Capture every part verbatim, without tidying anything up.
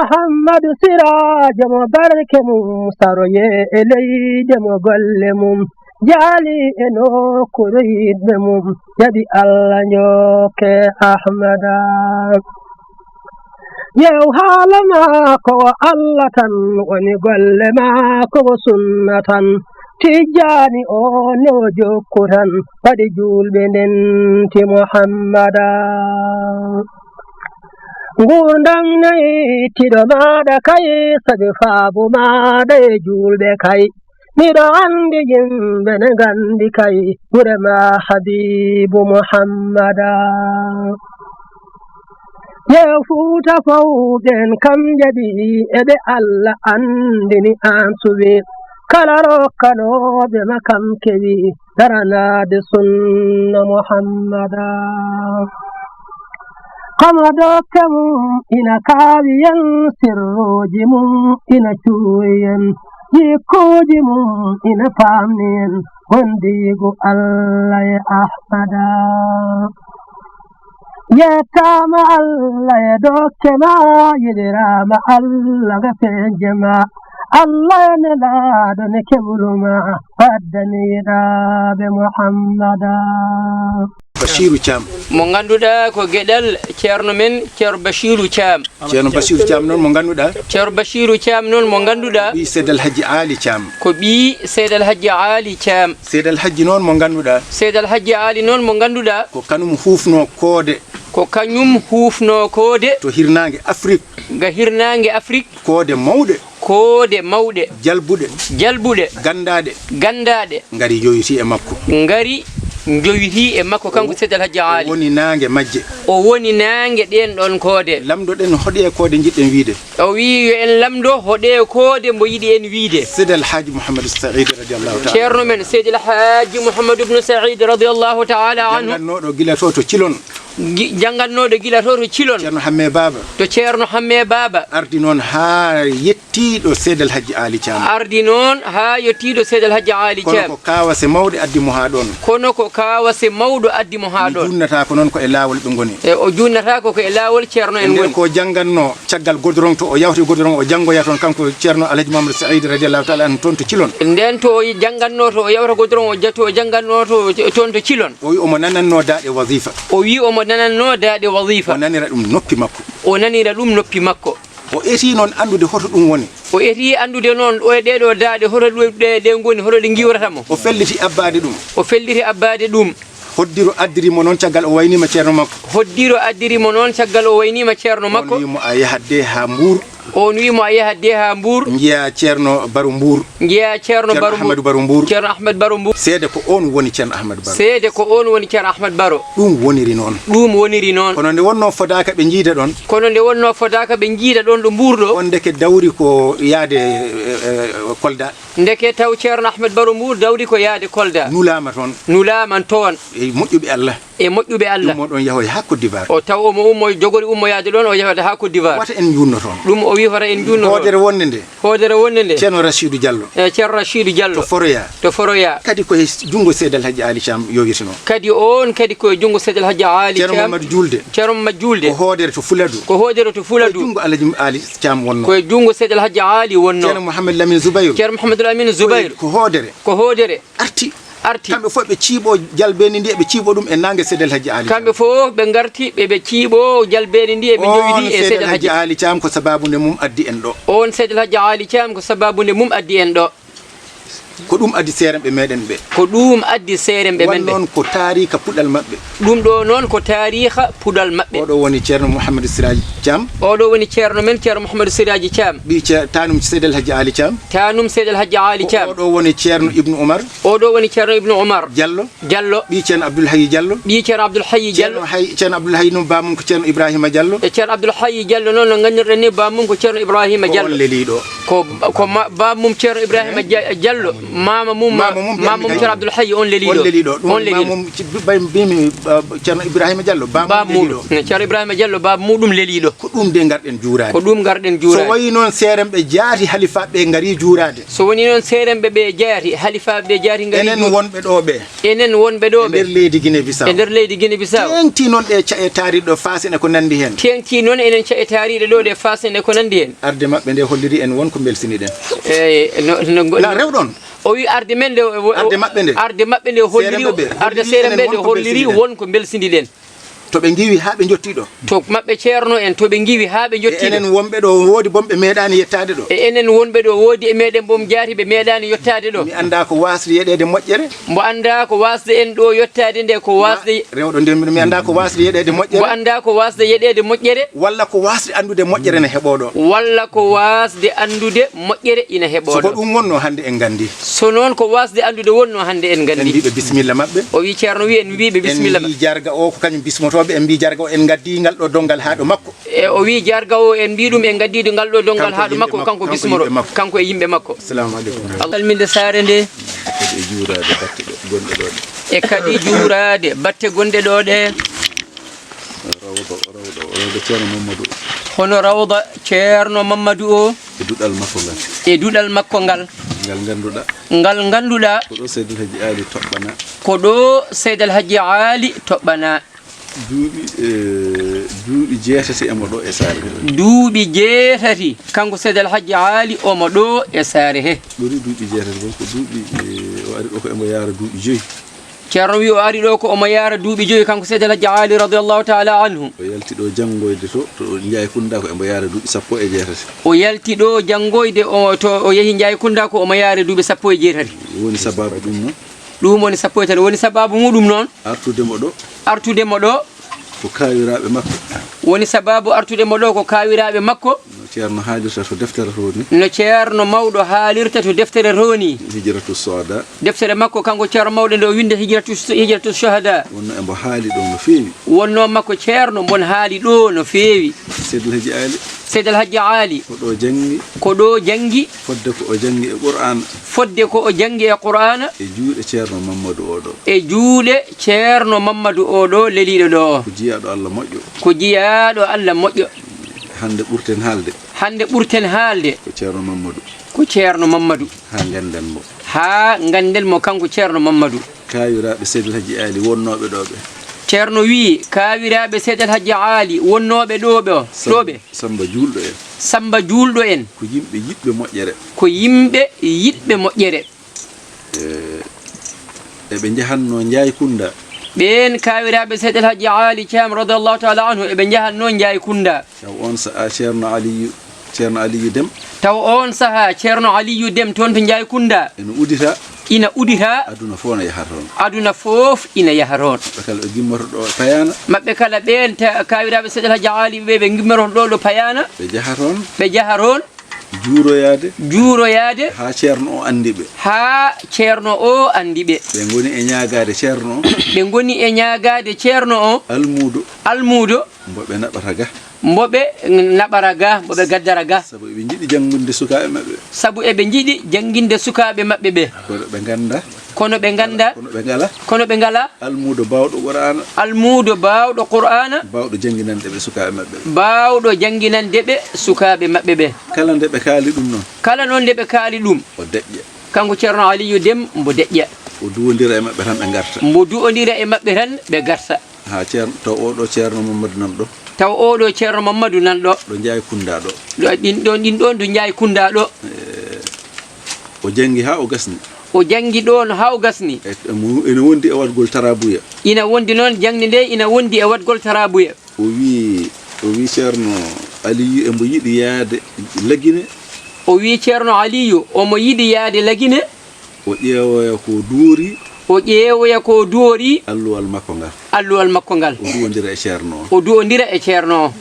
Muhammadu Siraajo mo barke mum saroye e leyde mo golle mum jaali e nokkuure yiɗɓe mum jaɓi Allah njokke Ahmada. Yew haala maako o Allah tan woni golle maako o sunna tan tijjaani o ne o jokku tan waɗi juulɓe ndenti Muhammada. Nguurndam nayi tiɗo maaɗa kay sabi faabu maaɗa e juulɓe kay. Miɗo anndi yimɓe ne nganndi kay gure ma Habiibu Muhammada. Yew Fuuta fow ɓen kam jaɓi e ɓe Allah anndini aan suɓi kala rokkanooɓe ma kam kewi daranaade sunna Muhammada. Kama dokke mum ina kaawi en sirruuji mum ina cuuwi en jikkuuji mum ina paamni en wondiigu Allah e Ahmada. Yettaama Allah e dokke ma yiɗiraama Allah ga peeje ma. Allah e nelaaɗo ne kewlu ma waddani yiɗaaɓe Muhammada. Basiiru Caam. Mo ngannduɗaa ko geɗal ceerno men ceerno Basiiru Caam. Ceerno Basiiru Caam noon mo ngannduɗaa. Ceerno Basiiru Caam noon mo ngannduɗaa. Ɓii Seydi El Hadji Aali Caam. Ko ɓii Seydi El Hadji Aali Caam. Seydi El Hadji noon mo ngannduɗaa. Seydi El Hadji Aali noon mo ngannduɗaa. Ko kañum huufnoo koode. Ko kañum huufnoo koode. To hirnaange Afrik. Ga hirnaange Afrik. Koode mawɗe. Koode mawɗe. Jalbuɗe. Jalbuɗe. Ganndaaɗe. Ganndaaɗe. Ngari njowitii e makko. Ngari njowitii e makko kanko Seydi El Hadji Aali. O woni naange majje. O woni naange ɗeen ɗoon koode. Lamndo ɗen hoɗee koode njiɗɗen wiyde. O wii yo en lamndo hoɗee koode mbo yiɗi en wiyde. Seydi El Hadji Mouhamadou Saïd radiallahu taala. Ceerno men Seydi El Hadji Mouhamadou Ibnu Saïd radiallahu taala anhu. Janngannooɗo gila to to Cilon. Gi- Janngannooɗo gila to to Cilon. Ceerno Hammee Baaba. To Ceerno Hammee Baaba. Ardi noon haa yettii ɗo Seydi El Hadji Aali Caam. Ardi noon haa yettii ɗo Seydi El Hadji Aali Kono Caam. ko kaawase mawɗe addi mo haa ɗoon. Kono ko kaawase mawɗo addi mo haa Mi ɗoon. juulnataako noon ko e laawol ɓe ngoni. E o juulnataako ko e laawol Ceerno en Nden ngoni. ko janngannoo caggal godorong to o yawti godorong o janngoya toon kanko Ceerno Alhaji Mamadou Saïd radiallahu taala anhu toon to Cilon. Ndeen to o janngannoo to o yawta godorong o ja- to o janngannoo to toon to Cilon. O wi omo nanannoo daaɗe wasifa. O wi omo nanannoo daaɗe wasifa. O nanira ɗum noppi makko. O nanira ɗum noppi makko. O etii noon anndude hoto ɗum woni. O etii anndude noon ɗo e ɗee ɗoo daaɗe hoto ɗe ɗe ngoni hoto ɗe ngiwrata mo. O felliti abbaade ɗum. O felliti abbaade ɗum. Hoddiro addiri mo noon caggal o wayniima ceerno makko. Hoddiro addiri mo noon caggal o wayniima ceerno makko. On wi mo a yahat de haa Mbuur. On wi mo a yahat de haa Mbuur. Njiyaa ceerno Baro Mbuur. Njeyaa Ceerno Baro Mbuur. Ahmadu Baro Mbuur. Ceerno Ahmadu Baro Mbuur. Seede ko oon woni Ceerno Ahmadu Baro. Seede ko oon woni Ceerno Ahmadu Baro. Ɗum woniri noon. Ɗum woniri noon. Kono nde wonnoo fodaaka ɓe njiida ɗoon. Kono nde wonnoo fodaaka ɓe njiida ɗoon ɗo Mbuur ɗo. On ndeke dawri ko yahde Kolda. Ndeke taw Ceerno Ahmadu Baro Mbuur dawri ko yahde Kolda. Nulaama toon. Nulaama toon. E moƴƴuɓe Allah. e moƴƴuɓe Allah. Ɗum oɗon yahoya haa Côte d'Ivoire. O taw omo ummo jogori ummoyaade ɗoon o yahoyata haa Côte d'Ivoire. Wata en njuutno toon. Ɗum o wi hora en njuutno toon. Hoodere wonde nde. Hoodere wonde nde. Ceerno Rachidu Diallo. E Ceerno Rachidu Diallo. To Foroya. To Foroya. Kadi ko he junngo Seydi El Hadji Ali Thiam yowirtino. Kadi oon kadi ko e junngo Seydi El Hadji Ali Thiam. Ceerno Mamadou Juulde. Ceerno Mamadou Juulde. Ko hoodere to Fuladu. Ko hoodere to Fuladu. Ko junngo Alhaji Ali Thiam wonno. Ko e junngo Seydi El Hadji Ali wonno. Ceerno Mouhamadou Lamine Zoubayrou. Ceerno Mouhamadou Lamine Zoubayrou. Ko hoodere. Ko hoodere. Arti. Arti. Kamɓe fof ɓe ciiɓo jalbeeni ndi eɓe ciiɓo ɗum e naange Seydi El Hadji Ali. Kamɓe fof ɓe ngarti ɓe ɓe ciiɓo jalbeeni ndi eɓe ñowiti e Seydi El Hadji Ali. Thiam ko sababu nde mum addi en ɗo. On Seydi El Hadji Ali Thiam ko sababu nde mum addi en ɗo. Ko ɗum addi seerenɓe meɗen ɓe. Ko ɗum addi seerenɓe men ɓe. Noon ko taarika puɗal maɓɓe. Ɗum ɗo noon ko taariika puɗal maɓɓe. Oɗo woni Ceerno Mouhamadou Siraji Thiam. Oɗo woni Ceerno men Ceerno Mouhamadou Siraji Thiam. Ɓii ce- taanum Seydi El Hadji Ali Thiam. Taanum Seydi El Hadji Ali Thiam. Oɗo woni Ceerno Ibnu Umar. Oɗo woni Ceerno Ibnu Umar. Diallo. Diallo. Ɓii Ceerno Abdoul Hayyi Diallo. Ɓii Ceerno Abdoul Hayyi Diallo. Ceerno Hay- Ceerno Abdoul Hayyi noon bamum ko Ceerno Ibrahima Diallo. E Ceerno Abdoul Hayyi Diallo noon no nganndirɗen ni bamum ko Ceerno Ibrahima Diallo. Ko on leliiɗo. Ko ko ma- bamum Ceerno Ibrahima Dia- Diallo. Maama mum, maama mum, maama mum Ceerno Abdoul Hayy, on leliiɗo. On leliiɗo. Ɗum on leliiɗo. Maama mum, ci-, bay-, mbimi, uh, Ceerno Ibrahima Diallo, baaba mum leliiɗo. Ceerno Ibrahima Diallo, baaba muɗum leliiɗo. Ko ɗum de ngarɗen juuraade. Ko ɗum ngarɗen juuraade. So wayi noon seerenɓe jaati halifaaɓe ngari juuraade. So woni noon seerenɓe ɓe jaati, halifaaɓe ɓe jaati ngari juuraade. Enen wonɓe ɗo ɓe. Enen wonɓe ɗo ɓe. E nder leydi Guinée Bissau. E nder leydi Guinée Bissau. Teeŋti noon ɗe ca-, e taariiɗo Faasen e ko nanndi heen. Teeŋti noon enen ca-, e taariiɗo ɗo ɗe Faasen e ko nanndi heen. Arde maɓɓe nde holliri en won ko mbelsini ɗen. Eey, no, no, no, la rewɗon. O wi arde men nde, o, o, arde maɓɓe nde. Arde maɓɓe nde holliri, seerenɓe ɓe, arde seerenɓe ɓe holliri won ko mbelsini ɗen. To ɓe ngiwi haa ɓe njotti ɗo. To maɓɓe ceerno en, to ɓe ngiwi haa ɓe njotti ɗo. E enen wonɓe ɗo woodi boom ɓe meeɗaani yettaade ɗo. E enen wonɓe ɗo woodi e meɗen boom jaati ɓe meeɗaani yettaade ɗo. Mi anndaa ko waasde yeɗeede moƴƴere. Mbo anndaa ko waasde en ɗo yettaade nde ko waasde. Rewɗo ndemir mi anndaa ko waasde yeɗeede moƴƴere. Mbo anndaa ko waasde yeɗeede moƴƴere. Walla ko waasde anndude moƴƴere ne heɓoo ɗo. Walla ko waasde anndude moƴƴere ina heɓoo ɗo. So ko ɗum wonno hannde en nganndi. So noon ko waasde anndude wonno hannde en nganndi. En mbiiɓe bisimilla maɓɓe. O wi ceerno wi en mbiiɓe bisimilla maɓɓe. En mbii jarga o ko kañum bismotooɓe, en mbii jarga o en ngaddi ngal ɗo donngal haa ɗo makko. E o wi jarga o en mbii ɗum en ngaddi ngal ɗo donngal haa ɗo makko kanko bismoro. Kanko e yimɓe makko. Assalamu aleykum. Allah salminde saare nde. Kadi e juuraade batte ɗo, gonɗe ɗo ɗe. E kadi juuraade batte gonɗe ɗo ɗe. Rawda, rawda, rawda Ceerno Mammadu. Hono rawda Ceerno Mammadu o. E duɗal makko ngal. E duɗal makko ngal. Ngal ngannduɗaa. Ngal ngannduɗaa. Ko ɗo Seydi El Hadji Aali toɓɓanaa. Ko ɗo Seydi El Hadji Aali toɓɓanaa. Duuɓi, e, duuɓi jeetati emo ɗo e saare he. Duuɓi jeetati, kanko Seydi El Hadji Aali omo ɗo e saare he. Ɓuri duuɓi jeetati, bon, ko duuɓi, e, o ari ɗo ko emo yaara duuɓi joyi. Ceerno wi o ari ɗo ko omo yaara duuɓi joyi, kanko Seydi El Hadji Aali radiyallahu taala anhu. O yalti ɗo janngoyde to, to Njaay Kunda ko emo yaara duuɓi sappo e jeetati. O yalti ɗo janngoyde, o, to o yehi Njaay Kunda ko omo yaara duuɓi sappo e jeetati. Woni sababu ɗum noon. Ɗum woni sappo e tati. Woni sababu muɗum noon. Artude mo ɗo. Artude mo ɗo. Ko kaawiraaɓe makko. Woni sababu artude mo ɗo ko kaawiraaɓe makko. No Ceerno haalirta to deftere to ni. No Ceerno mawɗo haalirta to deftere to ni. Hijratu Sohada. Deftere makko kanko Ceerno mawɗo nde o winde Hijratu, Hijratu Sohada. Wonno emo haali ɗo no feewi. Wonno makko Ceerno mbon haali ɗo no feewi. Seydi El Hadji Aali. Seydi El Hadji Aali. Ko ɗo janngi. Ko ɗo janngi. Fodde ko o janngi e Qur'aana. Fodde ko o janngi e Qur'aana. E juuɗe Ceerno Mammadu o ɗo. E juuɗe Ceerno Mammadu o ɗo leliiɗo ɗo. Ko jiyaaɗo Allah moƴƴo. Ko jiyaaɗo Allah moƴƴo. Hannde ɓurten haalde. Hannde ɓurten haalde. Ko Ceerno Mammadu. Ko Ceerno Mammadu. Haa ngannden mo. Haa ngannden mo kanko Ceerno Mammadu. Kaawiraaɓe Seydi El Hadji Aali wonnooɓe ɗo ɓe. Ceerno wi, kaawiraaɓe Seydi El Hadji Aali wonnooɓe ɗo ɓe, ɗo ɓe. Samba Juulɗo en. Samba Juulɗo en. Ko yimɓe yiɗɓe moƴƴere. Ko yimɓe yiɗɓe moƴƴere. E, eɓe njahatnoo Njaay Kunda. Ɓeen kaawiraaɓe Seydi El Hadji Aali Caam radiyallahu taala anhu, eɓe njahatnoo Njaay Kunda. Taw oon sahaa Ceerno Aliyu, Ceerno Aliyu Dem. Taw oon sahaa Ceerno Aliyu Dem toon to Njaay Kunda. Ina udita. Ina udita. Aduna fof ina yaha toon. Aduna fof ina yaha toon. Ɓe kala ɓe gimmoto ɗo Payaana. Maɓɓe kala ɓeen ta-, kaawiraaɓe Seydi El Hadji Aali ɓe, ɓe gimmoto ɗo, ɗo Payaana. Ɓe njaha toon. Ɓe njaha toon. Juuroyaade. Juuroyaade. Haa Ceerno o anndi ɓe. Haa Ceerno o anndi ɓe. Ɓe ngoni e ñaagaade Ceerno o. Ɓe ngoni e ñaagaade Ceerno o. Almuudo. Almuudo. Mbo ɓe naɓata ga. Mbo ɓe naɓara ga, mbo ɓe gaddara ga. Sabu eɓe njiɗi jannginde sukaaɓe maɓɓe. Sabu eɓe njiɗi jannginde sukaaɓe maɓɓe ɓe. Kono ɓe ngannda. Kono ɓe ngannda. Kono ɓe ngala. Kono ɓe ngala. Almuudo baawɗo Qur'aana. Almuudo baawɗo Qur'aana. Baawɗo jannginande ɓe sukaaɓe maɓɓe. Baawɗo jannginande ɓe sukaaɓe maɓɓe ɓe. Kala nde ɓe kaali ɗum noon. Kala noon nde ɓe kaali ɗum. O deƴƴa. Kanko Ceerno Aliyu Dem mbo deƴƴa. O duwondira e maɓɓe tan ɓe ngarta. Mbo duwondira e maɓɓe tan ɓe garta. Haa Ceerno, taw oo ɗoo Ceerno Mammadu nan ɗo. Taw oo ɗoo Ceerno Mammadu nan ɗo. Ɗo Njaay Kunda ɗo. Ɗo ɗin ɗoon, ɗin ɗoon ɗo Njaay Kunda ɗo. E, o janngi haa o gasni. O janngi ɗoon haa o gasni. E, mo, ene wondi e waɗgol tarabuya. Ina wondi noon jaŋde nde, ina wondi e waɗgol tarabuya. O wii, o wii Ceerno Aliyu embo yiɗi yaade Lagine. O wii Ceerno Aliyu omo yiɗi yaade Lagine. O ƴeewoya ko duwori. O ƴeewoya ko duwori. Alluwal makko ngal. Alluwal makko ngal. O duwondira e Ceerno o. O duwondira e Ceerno o.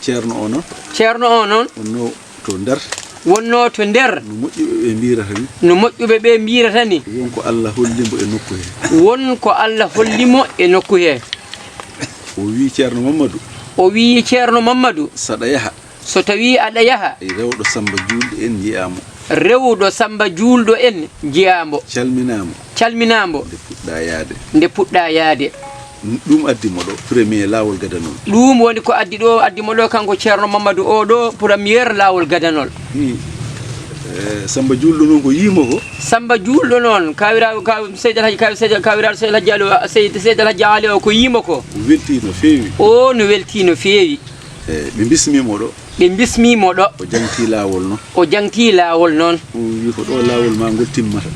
Ceerno o noon. Ceerno o noon. Wonno to nder. Wonno to nder. No moƴƴuɓe ɓe mbirata ni. No moƴƴuɓe ɓe mbirata ni. Won ko Allah holli mbo e nokku he. Won ko Allah holli mo e nokku he. O wii Ceerno Mammadu. O wii Ceerno Mammadu. Saɗa yaha. So tawii aɗa yaha. Rewɗo Samba Juulɗo en njiyaa mo. Rewɗo Samba Juulɗo en jiyaambo. Calminaamo. Calminaambo. Nde puɗɗaa yaade. Nde puɗɗaa yaade. Ɗum addi mo ɗo, premier laawol gadanol. Ɗum woni ko addi ɗo, addi mo ɗo, kanko Ceerno Mamadou o ɗo, premier laawol gadanol. Hmm. Eh, Samba Juulɗo noon ko yii mo ko? Samba Juulɗo noon, kawiraaɗo, kaw-, Seydi Alhaji, kaw-, Seydi, kawiraaɗo Seydi Alhaji Ali o, Seydi, Seydi Alhaji Ali o ko yii mo ko? O weltii no feewi. O no weltii no feewi. Eh, ɓe bismii mo ɗo. Ɓe bismii mo ɗo. O jangtii laawol noon. O jangtii laawol noon. O wii ko ɗo laawol maa ngol timmata.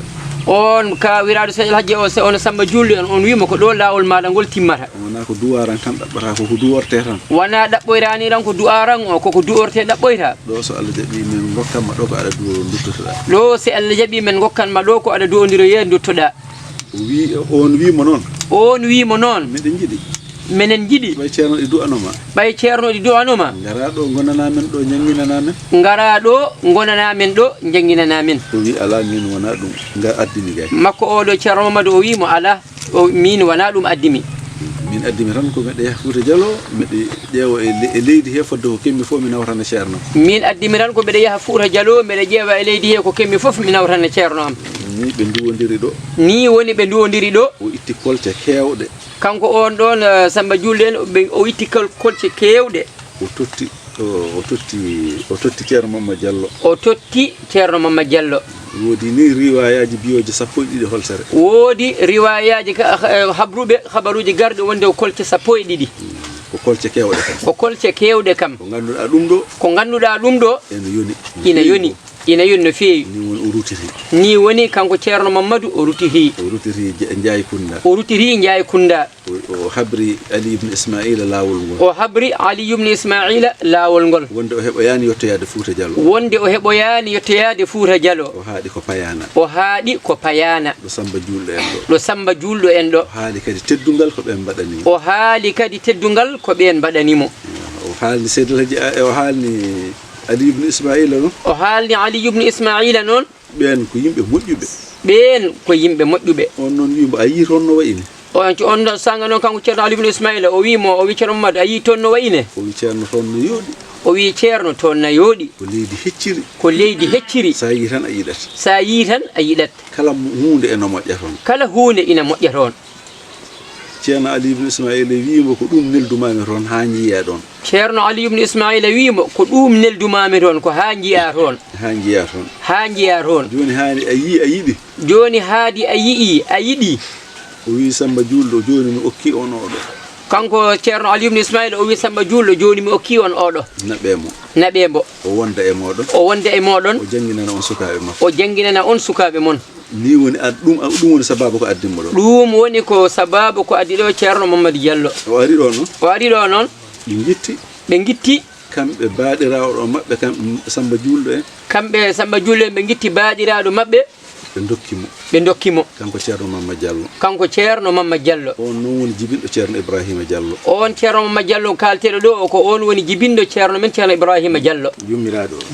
On kawiraaɗo Seydi Alhaji o, se-, on Samba Juulɗo en, on wii mo ko ɗo laawol maaɗa ngol timmata. Wonaa ko duwaran tan ɗaɓɓata, ko ko duwortee tan. Wonaa ɗaɓɓoyraani tan ko duwaran o, ko ko duwortee ɗaɓɓoyta. Ɗo so Allah jaɓii men ngokkan ma ɗo ko aɗa duwo nduttotoɗaa. Ɗo si Allah jaɓii men ngokkan ma ɗo ko aɗa duwondiroyee nduttoɗaa. O wii, on wii mo noon. On wii mo noon. Miɗen njiɗi. Menen njiɗi. Ɓay Ceerno ɗi du'anoo ma. Ɓay Ceerno ɗi du'anoo ma. Ngaraa ɗo ngonanaa men ɗo njannginanaa men. Ngaraa ɗo ngonanaa men ɗo njannginanaa men. O wii alaa, min wonaa ɗum nga addini gay. Makko o ɗo Ceerno Mamadou o wii mo alaa, o, min wonaa ɗum addi mi. Min addi mi tan ko meɗe yaha Fuuta Jaloo, meɗe ƴeewa e le-, e leydi he fodde ko kemmi fof mi nawrana Ceerno. Min addi mi tan ko meɗe yaha Fuuta Jaloo, meɗe ƴeewa e leydi he ko kemmi fof mi nawrana Ceerno am. Ni ɓe nduwondiri ɗo. Ni woni ɓe nduwondiri ɗo. O itti kolce keewɗe. Kanko on ɗon, eh, Samba Juulɗo en, o ɓe-, o itti kol-, kolce keewɗe. O totti, o, o totti, o totti Ceerno Mamma Jallo. O totti Ceerno Mamma Jallo. Woodi ni riwaayaaji biyooji sappo e ɗiɗi holsere. Woodi riwaayaaji ka, eh, habruɓe habaruuji garɗi wonde ko kolce sappo e ɗiɗi. Ko kolce keewɗe kam. Ko kolce keewɗe kam. Ko ngannduɗaa ɗum ɗo. Ko ngannduɗaa ɗum ɗo. Ene yoni. Ina yoni. Ina yoni no feewi. Ni woni o rutiri. Ni woni kanko Ceerno Mammadu o rutiri. O rutiri Nja-, Njaay Kunda. O rutiri Njaay Kunda. O, o habri Ali ibn Ismaila laawol ngol. O habri Ali ibn Ismaila laawol ngol. Wonde o heɓoyaani yottoyaade Fuuta Jallo. Wonde o heɓoyaani yottoyaade Fuuta Jallo. O haaɗi ko Payaana. O haaɗi ko Payaana. Ɗo Samba Juulɗo en ɗo. Ɗo Samba Juulɗo en ɗo. O haali kadi teddungal ko ɓeen mbaɗani mo. O haali kadi teddungal ko ɓeen mbaɗani mo. O haalni Seydi El Hadji A-, o haalni Ali ibn Ismaila noon. O haalni Ali ibn Ismaila noon. Ɓeen ko yimɓe moƴƴuɓe. Ɓeen ko yimɓe moƴƴuɓe. On noon wii mbo, a yii toon no wayi ni? On, on ɗo sanga noon kanko Ceerno Ali ibn Ismaila, o wii mo, o wii Ceerno Mammadu, a yii toon no wayi ne? O wii Ceerno toon no yooɗi. O wii Ceerno toon no yooɗi. Ko leydi hecciri. Ko leydi hecciri. Sa yii tan a yiɗat. Sa yii tan a yiɗat. Kala mo-, huunde ene moƴƴa toon. Kala huunde ina moƴƴa toon. Ceerno Ali ibn Ismaila wii mbo ko ɗum neldumaami toon haa njiyaa ɗoon. Ceerno Ali ibn Ismaila wii mbo ko ɗum neldumaami toon ko haa njiyaa toon. Haa njiyaa toon. Haa njiyaa toon. Jooni haadi a yii a yiɗi. Jooni haadi a yii a yiɗi. O wii Samba Juulɗo jooni mi okki on oɗo. Kanko Ceerno Ali ibn Ismaila o wii Samba Juulɗo jooni mi okki on oɗo. Naɓee mo. Naɓee mbo. O wonda e mooɗon. O wonda e mooɗon. O jannginana on sukaaɓe makko. O jannginana on sukaaɓe mon. Ni woni ad-, ɗum, ɗum woni sababu ko addi mo ɗo. Ɗum woni ko sababu ko addi ɗo Ceerno Mammadu Jallo. O ari ɗo noon. O ari ɗo noon. Ɓe ngitti. Ɓe ngitti. Kamɓe baaɗiraaɗo maɓɓe, kam, Samba Juulɗo en. Kamɓe Samba Juulɗo en, ɓe ngitti baaɗiraaɗo maɓɓe. Ɓe ndokki mo. Ɓe ndokki mo. Kanko Ceerno Mamma Jallo. Kanko Ceerno Mamma Jallo. On noon woni jibinɗo Ceerno Ibrahima Jallo. On Ceerno Mamma Jallo kalteɗo ɗo o, ko on woni jibinɗo Ceerno men Ceerno Ibrahima Jallo. Yummiraaɗo o.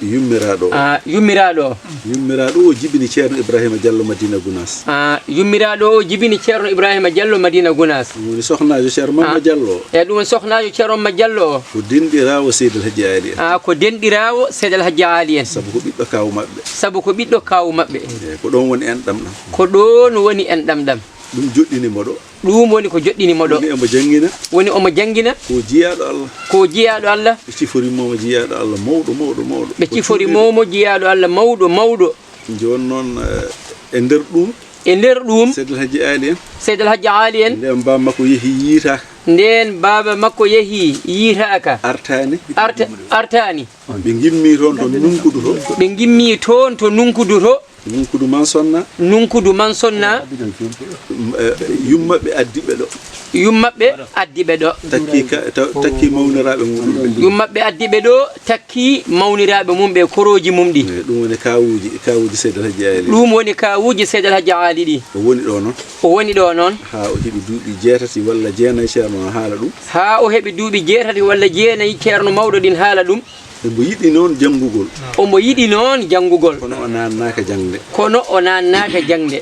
Yu-, yummiraaɗo o. Ah, yummiraaɗo o. Yummiraaɗo o jibini Ceerno Ibrahima Jallo Madina Gunaas. Ah, yummiraaɗo o jibini Ceerno Ibrahima Jallo Madina Gunaas. Ɗum woni sohnaajo Ceerno Mamma Jallo o. E ɗum woni sohnaajo Ceerno Mamma Jallo o. Ko denɗiraawo Seydi El Hadji Ali en. Ah, ko denɗiraawo Seydi El Hadji Ali en. Sabu ko ɓiɗɗo kaaw maɓɓe. Sabu ko ɓiɗɗo kaaw maɓɓe. Eey, ko ɗoon woni enɗam ɗam. Ko ɗoon woni enɗam ɗam. Ɗum joɗɗini mo ɗo. Ɗum woni ko joɗɗini mo ɗo. Woni omo janngina. Woni omo janngina. Ko jiyaaɗo Allah. Ko jiyaaɗo Allah. Ɓe cifori mo mo jiyaaɗo Allah mawɗo, mawɗo, mawɗo. Ɓe cifori mo mo jiyaaɗo Allah mawɗo, mawɗo. Jooni noon, eh, e nder ɗum. E nder ɗum. Seydi El Hadji Ali en. Seydi El Hadji Ali en. Ndeen baaba makko yehi yiitaaka. Ndeen baaba makko yehi yiitaaka. Artaani. Arta-, artaani. Ɓe ngimmi toon to Nunkudu to. Ɓe ngimmi toon to Nunkudu to. Nunkudu Mansonna. Nunkudu Mansonna. Mm, eh, yummaɓɓe addi ɓe ɗo. Yummaɓɓe addi ɓe ɗo. Takki ka-, ta-, takki mawniraaɓe muɗum ɓe. Yummaɓɓe addi ɓe ɗo, takki mawniraaɓe mum ɓe, korooji mum ɗi. Eh, ɗum woni kaawuuji, kaawuuji Seydi El Hadji Ali. Ɗum woni kaawuuji Seydi El Hadji Ali ɗi. O woni ɗo noon. O woni ɗo noon. Haa o heɓi duuɓi jeetati walla jeenayi, Ceerno no haala ɗum. Haa o heɓi duuɓi jeetati walla jeenayi, Ceerno mawɗo ɗin haala ɗum. Omo yiɗi noon janngugol. Omo yiɗi noon janngugol. Kono o naannaaka jaŋde. Kono o naannaaka jaŋde.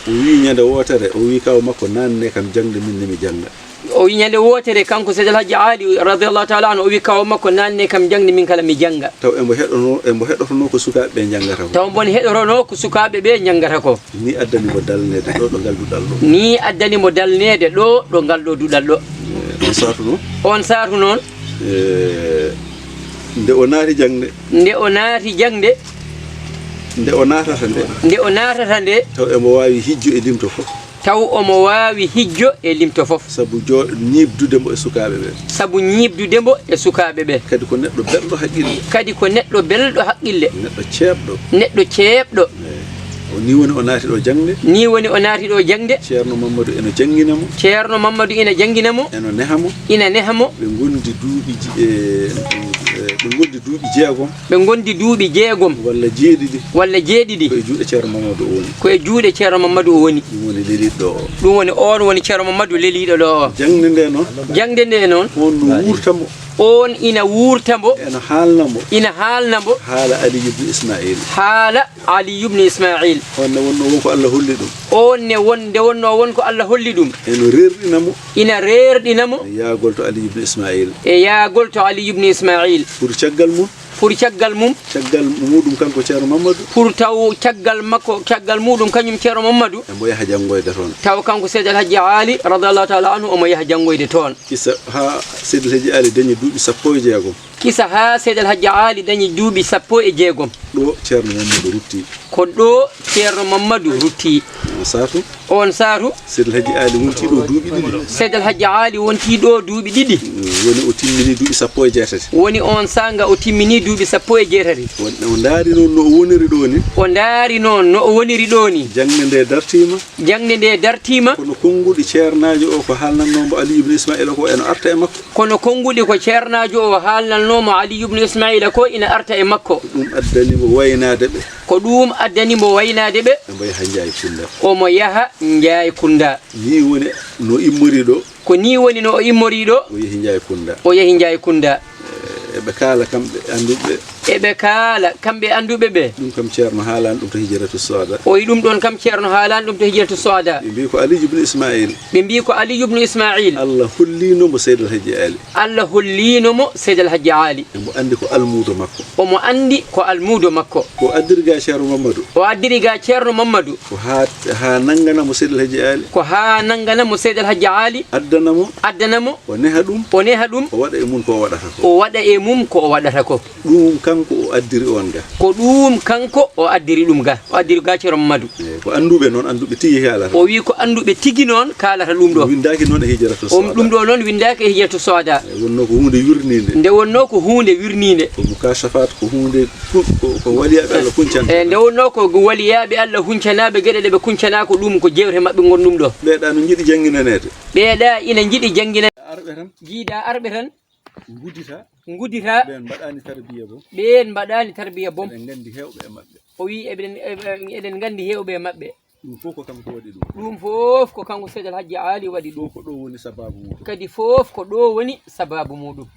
O wii ñande wootere, o wii kaaw makko, "Naanne kam jaŋde, min ne mi jannga." O wi ñande wootere, kanko Seydi El Hadji Aali radiyallahu taala anhu, o wi kaaw makko, "Naanne kam jaŋde, min kala mi jaŋga." Taw embo heɗono, embo heɗotono ko sukaaɓe ɓe njanngata ko. Taw mbon heɗotono ko sukaaɓe ɓe njanngata ko. Ni addani mo dalneede ɗo, ɗo ngal duɗal ɗo. Ni addani mo dalneede ɗo, ɗo ngal ɗo duɗal ɗo. Eh, on saatu noon. On saatu noon. Eh, nde o naati jaŋde. Nde o naati jaŋde. Nde o naatata nde. Nde o naatata nde. Taw embo waawi hijjo e limto fof. Taw omo waawi hijjo e limto fof. Sabu jo-, ñiiɓdude mbo e sukaaɓe ɓe. Sabu ñiiɓdude mbo e sukaaɓe ɓe. Kadi ko neɗɗo belɗo haqqille. Kadi ko neɗɗo belɗo haqqille. Neɗɗo ceeɓɗo. Neɗɗo ceeɓɗo. Eey. O, ni woni o naati ɗo jaŋde. Ni woni o naati ɗo jaŋde. Ceerno Mammadu ena janngina mo. Ceerno Mammadu ina janngina mo. Ena neha mo. Ina neha mo. Ɓe ngondi duuɓi ji-, e, e, ɓe ngondi duuɓi jeegom. Ɓe ngondi duuɓi jeegom. Walla jeeɗiɗi. Walla jeeɗiɗi. Ko e juuɗe Ceerno Mammadu o woni. Ko e juuɗe Ceerno Mammadu o woni. Ɗum woni leliiɗo o. Ɗum woni, oon woni Ceerno Mammadu leliiɗo ɗo o. Jaŋde nde noon. Jaŋde nde noon. Oon no wuurta mo. Oon ina wuurta mbo. Ena haalna mbo. Ina haalna mbo. Haala Ali ibn Ismail. Haala Ali ibn Ismail. Oon ne wonnoo won ko Allah holli ɗum. Oon ne won, nde wonnoo won ko Allah holli ɗum. Eno reerɗina mo. Ina reerɗina mo. E yaagol to Ali ibn Ismail. E yaagol to Ali ibn Ismail. Pour caggal mum. Pour caggal mum. Caggal muɗum kanko Ceerno Mammadu. Pour taw caggal makko, caggal muɗum kañum Ceerno Mammadu. Emo yaha janngoyde toon. Taw kanko Seydi El Hadji Aali, radiyallahu taala anhu, omo yaha janngoyde toon. Kisa haa Seydi El Hadji Aali dañi duuɓi sappo e jeegom. Kisa haa Seydi El Hadji Aali dañi duuɓi sappo e jeegom. Ɗo Ceerno Mammadu rutti. Ko ɗo Ceerno Mammadu rutti. On saatu. On saatu. Seydi El Hadji Aali wonti ɗo duuɓi ɗiɗi. Seydi El Hadji Aali wonti ɗo duuɓi ɗiɗi. Mm, woni o timmini duuɓi sappo e jeetati. Woni on saanga o timmini duuɓi sappo e jeetati. O, o ndaari noon no o woniri ɗo ni. O ndaari noon no o woniri ɗo ni. Jaŋde nde dartiima. Jaŋde nde dartiima. Kono konnguɗi ceernaajo o ko haalnannoo mbo Aliyu ibn Ismaila ko eno arta e makko. Kono konnguɗi ko ceernaajo o haalnannoo mo Aliyu ibn Ismaila ko ina arta e makko. Ko ɗum addani mo waynaade ɓe. Ko ɗum addani mo waynaade ɓe. Ɓe mbo yaha Njaay Kunda. Omo yaha Njaay Kunda. Nii woni no immori ɗo. Ko nii woni no o immori ɗo. O yehi Njaay Kunda. O yehi Njaay Kunda. Eh, eɓe kaala kamɓe annduɓe. Eɓe kaala kamɓe annduɓe ɓe. Ɗum kam Ceerno haalaani ɗum to Hijratu Soda. O wi ɗum ɗoon kam Ceerno haalaani ɗum to Hijratu Soda. Ɓe mbii ko Aliyu ibn Ismail. Ɓe mbii ko Aliyu ibn Ismail. Allah holliino mo Seydi El Hadji Aali. Allah holliino mo Seydi El Hadji Aali. Emo anndi ko almuudo makko. Omo anndi ko almuudo makko. O addiri ga Ceerno Mammadu. O addiri ga Ceerno Mammadu. Ko haa, haa nanngana mo Seydi El Hadji Aali. Ko haa nanngana mo Seydi El Hadji Aali. Addana mo. Addana mo. O neha ɗum. O neha ɗum. O waɗa e mum ko o waɗata ko. O waɗa e mum ko o waɗata ko. Ɗum kanko o addiri on ga. Ko ɗum kanko o addiri ɗum ga. O addiri ga Ceerno Mammadu. Eey, ko annduɓe noon, annduɓe tigi kaalata. O wi ko annduɓe tigi noon kaalata ɗum ɗo. Winndaaki noon e Hijratu Soda. On ɗum ɗo noon winndaaki e Hijratu Soda. Eey, wonnoo ko huunde wirniinde. Nde wonnoo ko huunde wirniinde. Ko mukashafaat, ko huunde ku-, ko, ko waliyaaɓe Allah kuncanta. Eey, nde wonnoo ko waliyaaɓe Allah huncanaaɓe geɗe ɗe ɓe kuncanaa ko ɗum ko jeewte maɓɓe ngon ɗum ɗo. Ɓeeɗa no njiɗi jannginaneede. Ɓeeɗa ina njiɗi janngina-. Arɓe tan. Jiidaa arɓe tan. Ngudita. Ngudita. Ɓeen mbaɗaani tarbiya boom. Ɓeen mbaɗaani tarbiya boom. Eɗen nganndi heewɓe e maɓɓe. O wi eɗen, eɗen, eɗen nganndi heewɓe e maɓɓe. Ɗum fof ko kanko waɗi ɗum. Ɗum fof ko kanko Seydi El Hadji Aali waɗi ɗum. Ɗum ko ɗo woni sabaabu muɗum. Kadi fof ko ɗo woni sabaabu muɗum.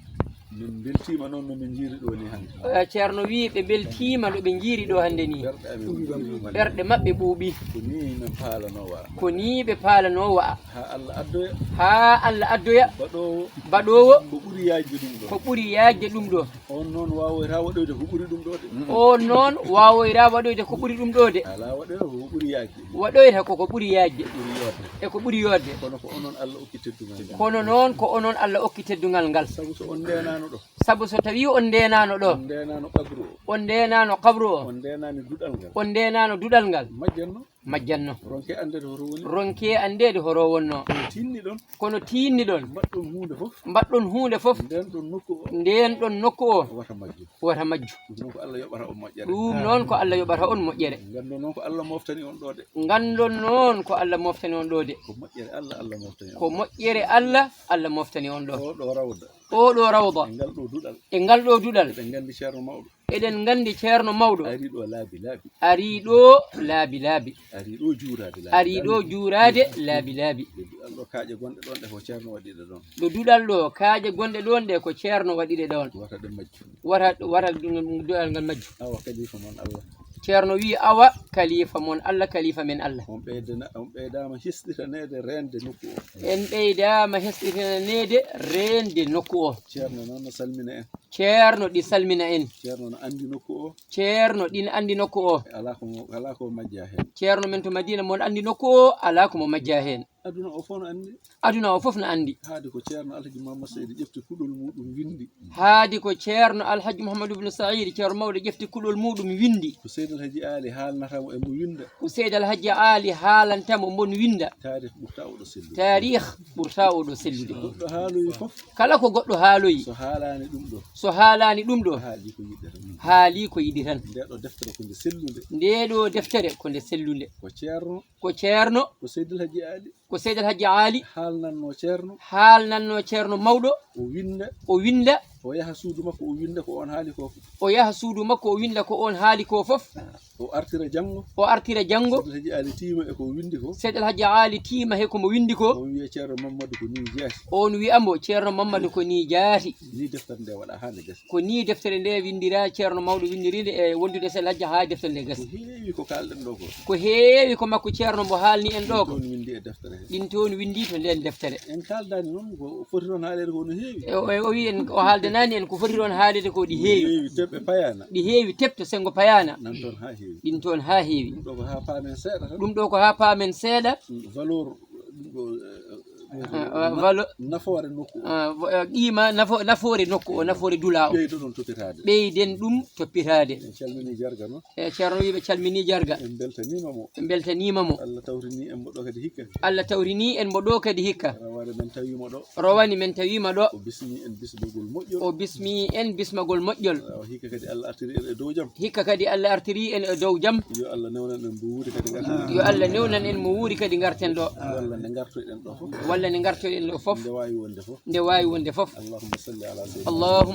Min mbeltiima noon no min njiiri ɗo ni hannde. Eh, Ceerno wi ɓe mbeltiima no ɓe njiiri ɗo hannde ni. Ɓerɗe amen ɓuuɓi. Ɓerɗe maɓɓe ɓuuɓi. Ko ni min paalanoo wa'a. Ko ni ɓe paalanoo wa'a. Haa Allah addoya. Haa Allah addoya. Baɗoowo. Baɗoowo. Ko ɓuri yaajde ɗum ɗo. Ko ɓuri yaajde ɗum ɗo. On noon waawoyta waɗoyde ko ɓuri ɗum ɗo de. On noon waawoyta waɗoyde ko ɓuri ɗum ɗo de. Alaa, waɗoyta ko ko ɓuri yaajde. Waɗoyta ko ko ɓuri yaajde. Ɓuri yooɗde. E ko ɓuri yooɗde. Kono ko onon Allah okki teddungal ngal. Kono noon ko onon Allah okki teddungal ngal. Sabu so on ndeenaano ɗo. Sabu so tawii on ndeenaano ɗo. On ndeenaano qabru o. On ndeenaano qabru o. On ndeenaani duɗal ngal. On ndeenaano duɗal ngal. Majjanno. Majjanno. Ronke anndeede hoto woni. Ronke anndeede hoto wonno. Kono tinni ɗon. Kono tinni ɗon. Mbaɗɗon huunde fof. Mbaɗɗon huunde fof. Ndeen ɗon nokku o. Ndeen ɗon nokku o. Wata majju. Wata majju. Ɗum noon ko Allah yoɓata on moƴƴere. Ɗum noon ko Allah yoɓata on moƴƴere. Nganndon noon ko Allah moftani on ɗo de. Nganndon noon ko Allah moftani on ɗo de. Ko moƴƴere Allah, Allah moftani on. Ko moƴƴere Allah, Allah moftani on ɗo. Oo ɗo rawda. Oo ɗo rawda. E ngal ɗo duɗal. E ngal ɗo duɗal. Eɗen nganndi Ceerno Mawɗo. Eɗen nganndi Ceerno Mawɗo. Arii ɗo laabi laabi. Arii ɗo laabi laabi. Arii ɗo juuraade laabi laabi. Arii ɗo juuraade laabi laabi. Ɗo duɗal ɗo kaaƴe gonɗe ɗoon ɗe ko Ceerno waɗi ɗe ɗoon. Ɗo duɗal ɗo kaaƴe gonɗe ɗoon ɗe ko Ceerno waɗi ɗe ɗoon. Wata ɗe majju. Wata, wata ɗum duɗal ngal majju. Awa kalifa mon Allah. Ceerno wiyi, awa, kalifa mon Allah, kalifa men Allah. On ɓeydana-, on ɓeydaama hesɗitaneede reende nokku o. En ɓeydaama hesɗitaneede reende nokku o. Ceerno noon no salmina en. Ceerno ɗi salmina en. Ceerno no anndi nokku o. Ceerno ɗin anndi nokku o. Alaa ko mo, alaa ko majja heen. Ceerno men to Madina mon anndi nokku o, alaa ko mo majja heen. Aduna o fof no anndi. Aduna o fof no anndi. Haadi ko Ceerno Alhaji Muhammad Seydi ƴefti kuɗol muɗum winndi. Haadi ko Ceerno Alhaji Muhammad ibn Saïd, Ceerno mawɗo ƴefti kuɗol muɗum winndi. Ko Seydi Alhaji Aali haalnata mo e mo winnda. Ko Seydi Alhaji Aali haalanta mo mon winnda. Taarih ɓurta oɗo sellude. Taarih ɓurta oɗo sellude. Goɗɗo haaloyi fof. Kala ko goɗɗo haaloyi. So haalaani ɗum ɗo. So haalaani ɗum ɗo. Haali ko yiɗi tan. Haali ko yiɗi tan. Nde ɗo deftere ko nde sellunde. Nde ɗo deftere ko nde sellunde. Ko Ceerno. Ko Ceerno. Ko Seydi Alhaji Aali. Ko Seydi Alhaji Aali. Haalnanno Ceerno. Haalnanno Ceerno mawɗo. O winnda. O winnda. O yaha suudu makko, o winnda ko on haali ko. O yaha suudu makko, o winnda ko on haali ko fof. O artira janngo. O artira janngo. Seydi Alhaji Aali tiima e ko winndi ko. Seydi Alhaji Aali tiima he ko mo winndi ko. On wiya Ceerno Mammadu ko nii jaati. On wiya mo Ceerno Mammadu ko nii jaati. Nii deftere nde waɗa haa nde gasi. Ko nii deftere nde winndira, Ceerno mawɗo winndiri nde e wondude Seydi Alhaji haa deftere nde gasi. Ko heewi ko kaalɗen ɗo ko. Ko heewi ko makko Ceerno mbo haalni en ɗo ko. Ɗum ɗoon winndi e deftere he. Ɗin toon winndi to nden deftere. En kaaldaani noon ko foti noon haaleede ko no heewi. E o, e o wi en o haaldanaani en ko foti ɗoon haaleede ko ɗi heewi. Heewi teɓɓe payaana. Ɗi heewi teɓto senngo payaana. Nan toon haa heewi. Ɗin toon haa heewi. Ɗum ɗo ko haa paamen seeɗa tan. Ɗum ɗo ko haa paamen seeɗa. Mm, valeur, ɗum ɗo, eh, eh, Ah, ah, valo- nafoore nokku o. Ah, vo-, eh, qiima nafo-, nafoore nokku o, nafoore dula o. Ɓeydo ɗum toppitaade. Ɓeyden ɗum toppitaade. En calminii Jarga noon. E Ceerno wi ɓe calminii Jarga. En mbeltaniima mo. Ɓe mbeltaniima mo. Allah tawrinii en mo ɗo kadi hikka. Allah tawrinii en mo ɗo kadi hikka. Rawane men tawiima ɗo. Rowani men tawiima ɗo. O bismii en bismagol moƴƴol. O bismii en bismagol moƴƴol. Awa, hikka kadi Allah artiri en e dow jam. Hikka kadi Allah artiri en e dow jam. Yo Allah newnan en mo wuuri kadi ngarten. Yo Allah newnan en mo wuuri kadi ngarten ɗo. Walla nde ngartoyɗen ɗo fof. Walla nde ngartoyɗen ɗo fof. Nde waawi wonde fof. Nde waawi wonde fof. Allahumma salli ala sayyidina. Allahumma